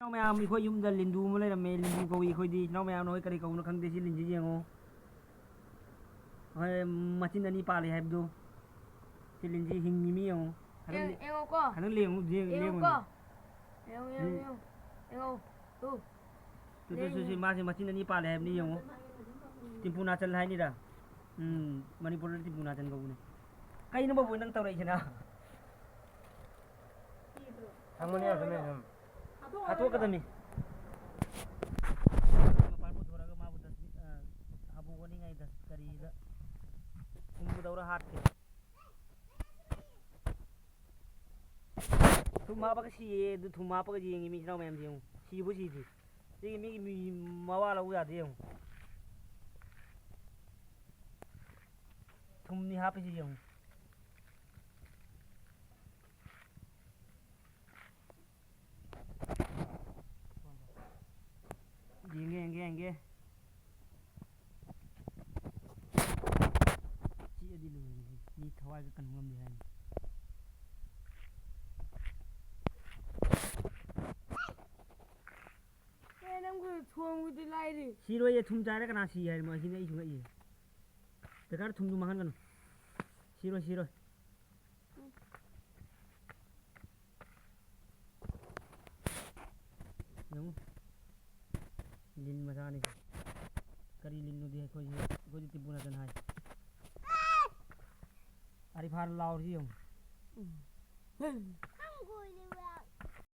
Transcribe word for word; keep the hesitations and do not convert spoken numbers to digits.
ꯏꯅꯥꯎ ꯃꯌꯥꯝ, ꯑꯩꯈꯣꯏ ꯌꯨꯝꯗ ꯂꯤꯟꯗꯨ ꯑꯃ ꯂꯩꯔꯝꯃꯦ꯫ ꯂꯤꯟꯗꯨ ꯀꯧꯏ ꯑꯩꯈꯣꯏꯗꯤ꯫ ꯏꯅꯥꯎ ꯃꯌꯥꯝꯅ ꯍꯣꯏ ꯀꯔꯤ ꯀꯧꯕꯅꯣ ꯈꯪꯗꯦ꯫ ꯁꯤ ꯂꯤꯟꯁꯤ ꯌꯦꯡꯉꯣ꯫ ꯍꯣꯏ, ꯃꯆꯤꯟ ꯑꯅꯤ ꯄꯥꯜꯂꯤ ꯍꯥꯏꯕꯗꯨ꯫ ꯁꯤ ꯂꯤꯟꯁꯤ ꯍꯤꯡꯉꯤ ꯃꯤ ꯌꯦꯡꯉꯣ꯫ ꯈꯤꯇꯪ ꯌꯦꯡ-, ꯌꯦꯡꯉꯣꯀꯣ꯫ ꯈꯤꯇꯪ ꯂꯦꯡꯉꯨ, ꯌꯦꯡ-, ꯌꯦꯡꯉꯣꯀꯣ꯫ ꯂꯦꯡꯉꯨꯅꯦ꯫ ꯌꯦꯡꯉꯣ, ꯌꯦꯡꯉꯣ, ꯎꯝ꯫ ꯌꯦꯡꯉꯣ, ꯌꯦꯡꯉꯣ꯫ ꯇꯨ꯫ ꯇꯨ, ꯇꯨ, ꯁꯤ, ꯁꯤ, ꯂꯦꯡꯉꯨ꯫ ꯃꯥꯁꯦ ꯃꯆꯤꯟ ꯑꯅꯤ ꯄꯥꯜꯂꯦ ꯍꯥꯏꯕꯅꯤ ꯌꯦꯡꯉꯣ꯫ ꯇꯤꯝꯄꯨ ꯅꯥꯆꯟ ꯍꯥꯏꯅꯤꯔꯥ? ꯎꯝ, ꯃꯅꯤꯄꯨꯔꯗ ꯇꯤꯝꯄꯨ ꯅꯥꯆꯟ ꯀꯧꯕꯅꯦ꯫ ꯀꯩꯅꯣ ꯕꯥꯕꯨ ꯅꯪ ꯇꯧꯔꯛꯏꯁꯤꯅ? ꯊꯝꯃꯅꯤ ꯑꯗꯨꯝ ꯑꯗꯨꯝ꯫ ꯍꯥꯠꯇꯣꯛꯀꯗꯝꯅꯤ꯫ ꯃꯄꯥꯟ ꯄꯨꯊꯣꯔꯛꯑꯒ ꯃꯥꯕꯨ ꯗꯁꯕꯤꯟ, ꯑ, ꯍꯥꯕꯨ ꯑꯣꯟꯅꯤꯡꯉꯥꯏ ꯗꯁ-, ꯀꯔꯤꯗ ꯊꯨꯝꯕꯨꯗꯧꯔ ꯍꯥꯠꯀꯦ꯫ ꯊꯨꯝ ꯍꯥꯞꯄꯒ ꯁꯤꯌꯦ꯫ ꯑꯗꯨ ꯊꯨꯝ ꯍꯥꯞꯄꯒ ꯌꯦꯡꯉꯤ ꯃꯤ ꯏꯆꯤꯟ ꯏꯅꯥꯎ ꯃꯌꯥꯝꯁꯦ ꯌꯦꯡꯉꯨ꯫ ꯁꯤꯕꯨ ꯁꯤꯗ꯭ꯔꯤ꯫ ꯁꯤꯒꯤ ꯃꯤꯒꯤ ꯃꯤ ꯃꯋꯥ ꯂꯧ ꯌꯥꯗꯦ ꯌꯦꯡꯉꯨ꯫ ꯊꯨꯝꯅꯤ ꯍꯥꯞꯄꯤꯁꯤ ꯌꯦꯡꯉꯨ꯫ ꯌꯦꯡꯒꯦ, ꯌꯦꯡꯒꯦ, ꯌꯦꯡꯒꯦ꯫ ꯆꯤꯛꯑꯗꯤ ꯂꯣꯏꯔꯦ꯫ ꯃꯤ ꯊꯋꯥꯏꯒ ꯀꯟꯕ ꯉꯝꯗꯦ ꯍꯥꯏꯅꯤ꯫ ꯑꯦ, ꯅꯪꯕꯨ ꯊꯣꯡꯕꯗꯤ ꯂꯥꯏꯔꯤ꯫ ꯁꯤꯔꯣꯏꯌꯦ, ꯊꯨꯝ ꯆꯥꯏꯔ ꯀꯅꯥ ꯁꯤ ꯍꯥꯏꯔꯤꯃꯣ? ꯑꯁꯤꯅ ꯑꯩꯁꯨ ꯉꯛꯏ꯫ ꯕꯦꯀꯥꯔ ꯊꯨꯝꯗꯨ ꯃꯥꯡꯍꯟꯒꯅꯨ꯫ ꯁꯤꯔꯣꯏ, ꯁꯤꯔꯣꯏ꯫ ꯌꯦꯡꯉꯨ꯫ ꯂꯤꯟ ꯃꯆꯥꯅꯤ꯫ ꯀꯔꯤ ꯂꯤꯟꯅꯣꯗꯤ ꯑꯩꯈꯣꯏꯁꯦ, ꯑꯩꯈꯣꯏꯗꯤ ꯇꯤꯝꯄꯨ ꯅꯥꯆꯟ ꯍꯥꯏ꯫ ꯑꯥꯔꯤꯐꯥꯟ ꯂꯥꯎꯔꯤꯁꯤ ꯌꯦꯡꯉꯨ꯫ ꯎꯝ꯫ ꯍꯪꯒꯣꯏꯗꯕ꯭ꯔꯥ?